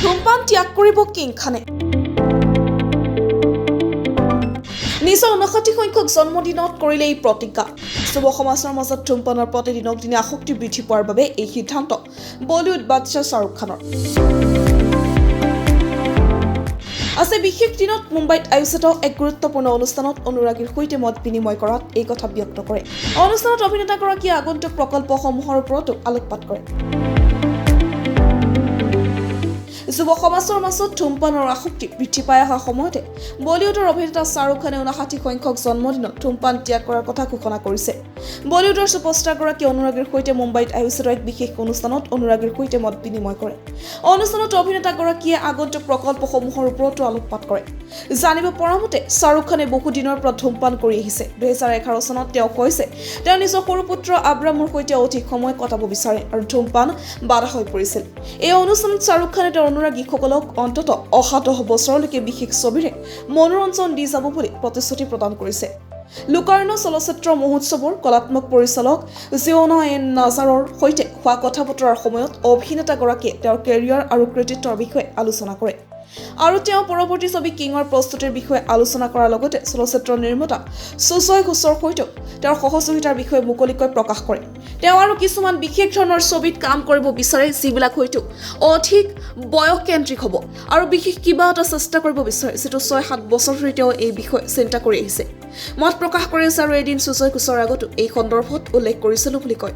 ধূমপান ত্যাগ কৰিব কিং খানে। নিজৰ ৫৯ সংখ্যক জন্মদিনত কৰিলে এই প্ৰতিজ্ঞা। যুৱ সমাজৰ মাজত ধূমপানৰ প্ৰতি দিনক দিনে আসক্তি বৃদ্ধি পোৱাৰ বাবে এই সিদ্ধান্ত বলিউড বাদশ্বাহ শ্বাহৰুখ খানৰ। আজি বিশেষ দিনত মুম্বাইত আয়োজিত এক গুৰুত্বপূৰ্ণ অনুষ্ঠানত অনুৰাগীৰ সৈতে মত বিনিময় কৰাত এই কথা ব্যক্ত কৰে। অনুষ্ঠানত অভিনেতাগৰাকীয়ে আগন্তুক প্ৰকল্পসমূহৰ ওপৰতো আলোকপাত কৰে। যুৱ সমাজৰ মাজত ধূমপানৰ আসক্তি বৃদ্ধি পাই অহা সময়তে বলিউডৰ অভিনেতা শ্বাহৰুখ খানে ৫৯ সংখ্যক জন্মদিনত ধূমপান ত্যাগ কৰাৰ কথা ঘোষণা কৰিছে। বলিউডৰ ছুপাৰষ্টাৰগৰাকীয়ে অনুৰাগীৰ সৈতে মুম্বাইত আয়োজিত এক বিশেষ অনুষ্ঠানত অনুৰাগীৰ সৈতে মত বিনিময় কৰে। অনুষ্ঠানত অভিনেতাগৰাকীয়ে আগন্তুক প্ৰকল্পসমূহৰ ওপৰতো আলোকপাত কৰে। জানিব পৰা মতে শ্বাহৰুখ খানে বহুদিনৰ পৰা ধূমপান কৰি আহিছে। ২০১১ চনত তেওঁ কৈছে তেওঁ নিজৰ সৰু পুত্ৰ আব্ৰামৰ সৈতে অধিক সময় কটাব বিচাৰে আৰু ধূমপান বাধা হৈ পৰিছিল। এই অনুষ্ঠানত শ্বাহৰুখ খানে তেওঁৰ অনুৰাগীসকলক অন্ততঃ অহা ১০ বছৰলৈকে বিশেষ ছবিৰে মনোৰঞ্জন দি যাব বুলি প্ৰতিশ্ৰুতি প্ৰদান কৰিছে। লোকাৰ্ণ চলচ্চিত্ৰ মহোৎসৱৰ কলাত্মক পৰিচালক জিঅ'না এন নাজাৰৰ সৈতে হোৱা কথা বতৰাৰ সময়ত অভিনেতাগৰাকীয়ে তেওঁৰ কেৰিয়াৰ আৰু কৃতিত্বৰ বিষয়ে আলোচনা কৰে আৰু তেওঁ পৰৱৰ্তী ছবি কিঙৰ প্ৰস্তুতিৰ বিষয়ে আলোচনা কৰাৰ লগতে চলচ্চিত্ৰ নিৰ্মাতা সুজয় ঘোষৰ সৈতেও তেওঁৰ সহযোগিতাৰ বিষয়ে মুকলিকৈ প্ৰকাশ কৰে। তেওঁ আৰু কিছুমান বিশেষ ধৰণৰ ছবিত কাম কৰিব বিচাৰে যিবিলাক হয়তো অধিক বয়সকেন্দ্ৰিক হ'ব আৰু বিশেষ কিবা এটা চেষ্টা কৰিব বিচাৰে যিটো ৬-৭ বছৰ ধৰি তেওঁ এই বিষয়ে চিন্তা কৰি আহিছে। মত প্ৰকাশ কৰিছে আৰু এদিন সুজয় ঘোষৰ আগতো এই সন্দৰ্ভত উল্লেখ কৰিছিলোঁ বুলি কয়।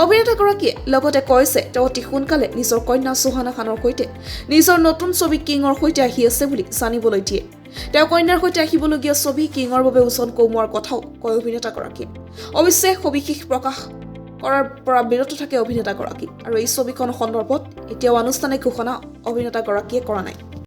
অভিনেতাগৰাকীয়ে লগতে কয় যে তেওঁ অতি সোনকালে নিজৰ কন্যা সুহানা খানৰ সৈতে নিজৰ নতুন ছবি কিঙৰ সৈতে আহি আছে বুলি জানিবলৈ দিয়ে। তেওঁ কন্যাৰ সৈতে আহিবলগীয়া ছবি কিঙৰ বাবে ওজন কমোৱাৰ কথাও কয় অভিনেতাগৰাকীয়ে। অৱশ্যে সবিশেষ প্ৰকাশ কৰাৰ পৰা বিৰত থাকে অভিনেতাগৰাকী আৰু এই ছবিখন সন্দৰ্ভত এতিয়াও আনুষ্ঠানিক ঘোষণা অভিনেতাগৰাকীয়ে কৰা নাই।